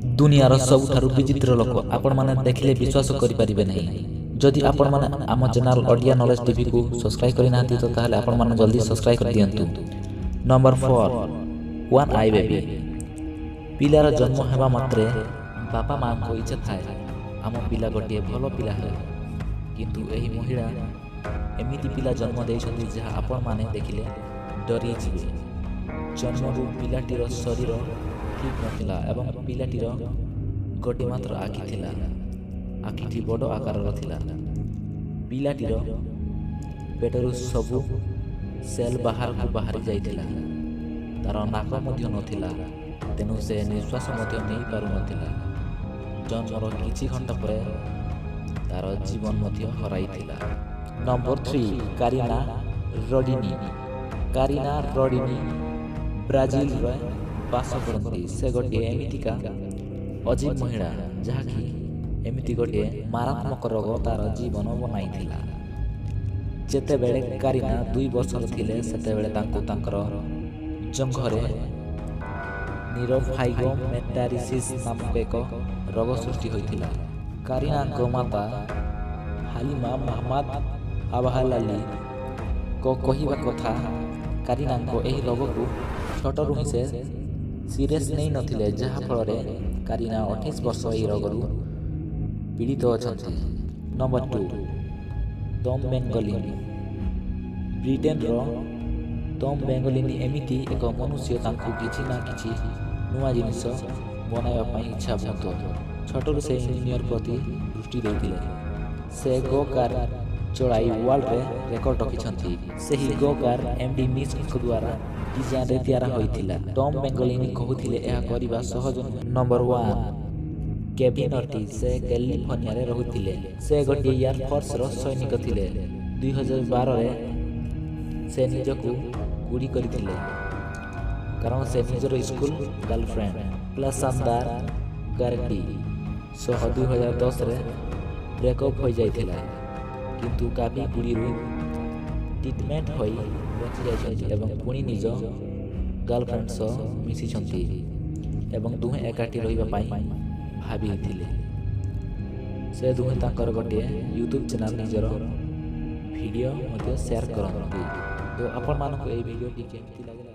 ଦୁନିଆର ସବୁଠାରୁ ବିଚିତ୍ର ଲୋକ, ଆପଣମାନେ ଦେଖିଲେ ବିଶ୍ୱାସ କରିପାରିବେ ନାହିଁ। ଯଦି ଆପଣମାନେ ଆମ ଚ୍ୟାନେଲ୍ ଓଡ଼ିଆ ନଲେଜ ଟିଭିକୁ ସବସ୍କ୍ରାଇବ୍ କରିନାହାନ୍ତି, ତ ତାହେଲେ ଆପଣମାନେ ଜଲ୍ଦି ସବସ୍କ୍ରାଇବ୍ କରିଦିଅନ୍ତୁ। Number 4, one I baby. ପିଲାର ଜନ୍ମ ହେବା ମାତ୍ରେ ବାପା ମାଆଙ୍କ ଇଚ୍ଛା ଥାଏ, ଆମ ପିଲା ଗୋଟିଏ ଭଲ ପିଲା ହେଉ। କିନ୍ତୁ ଏହି ମହିଳା ଏମିତି ପିଲା ଜନ୍ମ ଦେଇଛନ୍ତି, ଯାହା ଆପଣମାନେ ଦେଖିଲେ ଡରିଯିବେ। ଜନ୍ମରୁ ପିଲାଟିର ଶରୀର ଠିକ୍ ନଥିଲା ଏବଂ ପିଲାଟିର ଗୋଟିଏ ମାତ୍ର ଆଖି ଥିଲା। ଆଖିଟି ବଡ଼ ଆକାରର ଥିଲା। ପିଲାଟିର ପେଟରୁ ସବୁ ସେଲ୍ ବାହାରକୁ ବାହାରି ଯାଇଥିଲା। ତାର ନାକ ମଧ୍ୟ ନଥିଲା, ତେଣୁ ସେ ନିଶ୍ୱାସ ମଧ୍ୟ ନେଇପାରୁନଥିଲା। ଜନ୍ମର କିଛି ଘଣ୍ଟା ପରେ ତାର ଜୀବନ ମଧ୍ୟ ହରାଇଥିଲା। ନମ୍ବର 3, କାରିନା ରଡିନି। କାରିନା ରଡିନି ବ୍ରାଜିଲରେ ବାସ କରନ୍ତି। ସେ ଗୋଟିଏ ଏମିତିକା ଅଜୀବ ମହିଳା, ଯାହାକି ଏମିତି ଗୋଟିଏ ମାରାତ୍ମକ ରୋଗ ତାର ଜୀବନ ବନାଇଥିଲା। ଯେତେବେଳେ କାରିନା 2 ବର୍ଷର ଥିଲେ, ସେତେବେଳେ ତାଙ୍କୁ ତାଙ୍କର ଜଙ୍ଘରେ ନିଉରୋଫାଇବ୍ରୋମେଟାସିସ୍ ନାମକ ଏକ ରୋଗ ସୃଷ୍ଟି ହୋଇଥିଲା। କାରିନାଙ୍କ ମାତା ହାଲିମା ମହମ୍ମଦ ଆବାହଲାଲିଙ୍କ କହିବା କଥା, କାରିନାଙ୍କ ଏହି ରୋଗକୁ ଛୋଟରୁ ହିଁ ସେ ସିରିୟସ୍ ନେଇନଥିଲେ, ଯାହାଫଳରେ କାରିନା 28 ବର୍ଷ ଏହି ରୋଗରୁ ପୀଡ଼ିତ ଅଛନ୍ତି। Number 2, Tom Bengalini. ବ୍ରିଟେନର ଟମ୍ ବେଙ୍ଗଲିନି ଏମିତି ଏକ ମନୁଷ୍ୟ, ତାଙ୍କୁ କିଛି ନା କିଛି ନୂଆ ଜିନିଷ ବନାଇବା ପାଇଁ ଇଚ୍ଛା ବହୁତ। ଛୋଟରୁ ସେ ଇଞ୍ଜିନିୟର ପ୍ରତି ଦୃଷ୍ଟି ଦେଇଥିଲେ। ସେ ଗୋ କାର୍ ଚଳାଇ ୱାର୍ଲଡରେ ରେକର୍ଡ ରଖିଛନ୍ତି। ସେହି ଗୋ କାର୍ ଏମଡି ମିସ୍ଙ୍କ ଦ୍ୱାରା ଡିଜାଇନରେ ତିଆରି ହୋଇଥିଲା। ଟମ୍ ବେଙ୍ଗଲିନି କହୁଥିଲେ, ଏହା କରିବା ସହଜ ନୁହେଁ। ନମ୍ବର 1, କେଭିନ୍ ଅର୍ଟି। ସେ କାଲିଫର୍ଣ୍ଣିଆରେ ରହୁଥିଲେ। ସେ ଗୋଟିଏ ଏୟାରଫୋର୍ସର ସୈନିକ ଥିଲେ। 2012ରେ ସେ ନିଜକୁ ଗୁଳି କରିଥିଲେ, କାରଣ ସେ ନିଜର ସ୍କୁଲ ଗାର୍ଲଫ୍ରେଣ୍ଡ କ୍ଲାସାନ୍ଦା ଗାରଟି ସହ 2010ରେ ବ୍ରେକଅପ୍ ହୋଇଯାଇଥିଲା। କିନ୍ତୁ କାଫି ଗୁଳିରୁ ଟ୍ରିଟମେଣ୍ଟ ହୋଇ ବଞ୍ଚିଯାଇଛନ୍ତି ଏବଂ ପୁଣି ନିଜ ଗାର୍ଲଫ୍ରେଣ୍ଡ ସହ ମିଶିଛନ୍ତି ଏବଂ ଦୁହେଁ ଏକାଠି ରହିବା ପାଇଁ ଭାବିଥିଲେ। ସେ ଦୁହେଁ ତାଙ୍କର ଗୋଟିଏ ୟୁଟ୍ୟୁବ୍ ଚ୍ୟାନେଲ୍ ନିଜର ଭିଡ଼ିଓ ମଧ୍ୟ ସେୟାର କରନ୍ତି। ତ ଆପଣମାନଙ୍କୁ ଏହି ଭିଡ଼ିଓଟି କେମିତି ଲାଗିଲା?